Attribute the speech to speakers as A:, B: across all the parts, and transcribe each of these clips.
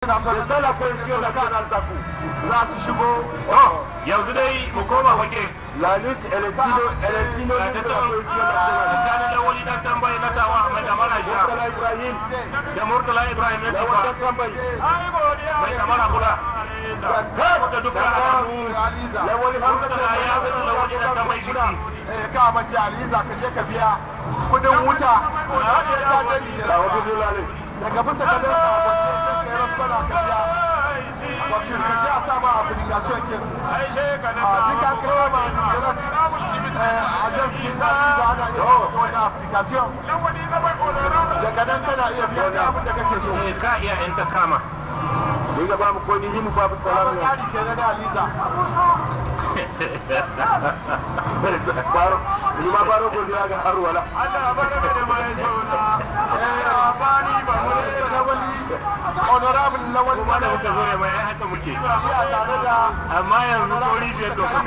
A: C'est ça la cohésion nationale, Takou.
B: Za su shigo.
C: To, yanzu dai mu koma fage.
A: La lutte, elle est synonyme de la cohésion nationale.
C: Tsakanin Lawali Dan Tambayi na Tawa mai damara sha
A: Murtala Ibrahim,
C: da Murtala Ibrahim na
A: Lawal
C: Tawa
A: Dan Tambayi.
C: mai damara bula. Da dukkan alamu
B: Aliza.
A: Lawali Hamza.
C: Murtala ya fi Lawali Dan Tambayi shiki.
B: Eh, ka mace Aliza, ka je ka biya kudin wuta sai ka je Nijar.
A: Tawa Bilale.
B: Daga bisa gadon ka kwance, sai ka yi raskwana ka biya wakil, ka je a sama application kin a duka kai ma Nijar agence kin Aliza, ana iya maka wannan application. Daga nan kana iya biyan da abin da kake so.
C: Eh, ka iya in ta kama.
A: Ni ga ba mu ko ni himu babu
B: Sabon
A: salam.
B: tsari kenan na Aliza.
A: Baro, ni ma baro ko biya ga har wala.
B: Lawali, Honorable Lawali.
C: Kuma da muka zo ne mai ai haka muke.
B: Iya, tare da
C: Amma yanzu ko rijiyar dosa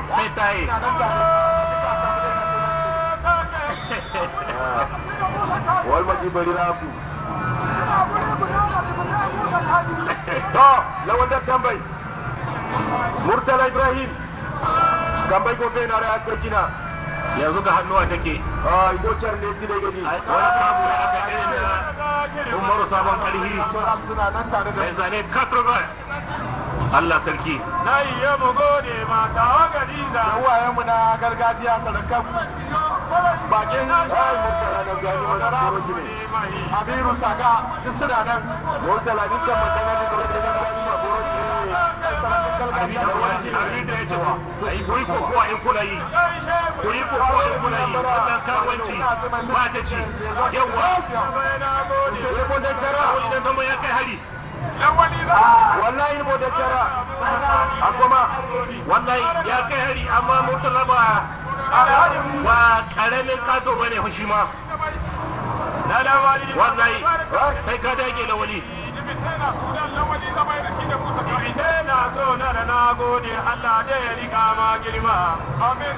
C: sai taye.
B: nan tare.
A: Wal maji bari rafu. To, Lawal Dan Tambayi. Murtala Ibrahim. Tambayi gobe na da aka gina.
C: Yanzu ga hannuwa take.
A: Ah, igo char ne si da gani.
C: Wani kamu da aka irin na Umaru Sabon Karhi
B: Suna nan tare da
C: mai zane katrobar. Allah sarki.
B: uwayenmu na gargajiya, sarakan bakin.
A: Ai Murtala na gani wani boro gine.
B: Abiru Saga, duk suna nan.
A: Murtala ni da magana ni boro gine gani ma boro gine.
B: Sarakan gargajiya.
C: Arbitra ya ce ku yi kokowa in kuna yi. Ku yi kokowa in kuna yi. Wannan karuwanci ba ta ci. Yawwa.
A: Sai ko da tara.
C: Wani Dan Tambayi ya kai hari.
A: Wallahi mo da tara. Akoma.
C: Wallahi ya kai hari, amma Murtala ba karamin kato bane shi ma. Wallahi sai ka dage da wani.
D: Allah da ya rika ma girma. Amin.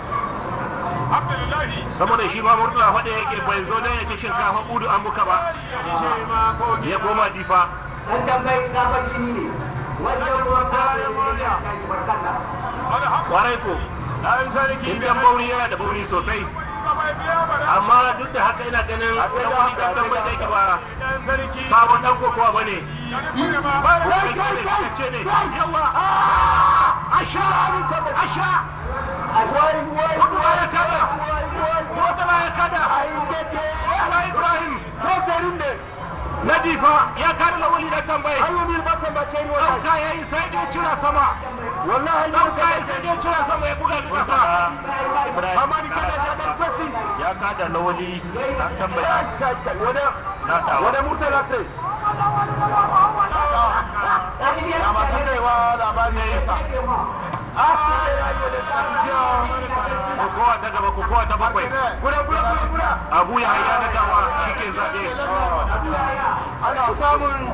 C: Saboda shi ma Murtala faɗa yake, bai zo don ya ci shinkafa udu an muka ba ya koma Difa.
E: Dan Tambayi sabon jini ne, wancan kuma kare ne da barkalla.
C: Kwarai ko.
D: Dan sarki.
C: In dan bauri yana da bauri sosai, amma duk da haka ina ganin dan wani Dan Tambayi da yake ba
D: Dan sarki.
C: sabon dan kokowa bane. Kai ce ne yawa. Asha, asha! Murtala ya kada, Murtala ya kada. Murtala Ibrahim na Difa ya kada Lawali Dan Tambayi. Ɗauka ya yi, sai dai cira sama. Ɗauka ya yi, sai dai cira sama, ya buga ga ƙasa.
F: Ya kada Lawali Dan Tambayi na Tawa.
A: Wani Murtala sai.
B: Ga masu kaiwa labari nesa.
C: Kokowa ta gaba, kokowa ta bakwai.
A: Gura gura gura gura.
C: Abu Ya Haya na Tawa shi ke zaɓe.
B: Ana samun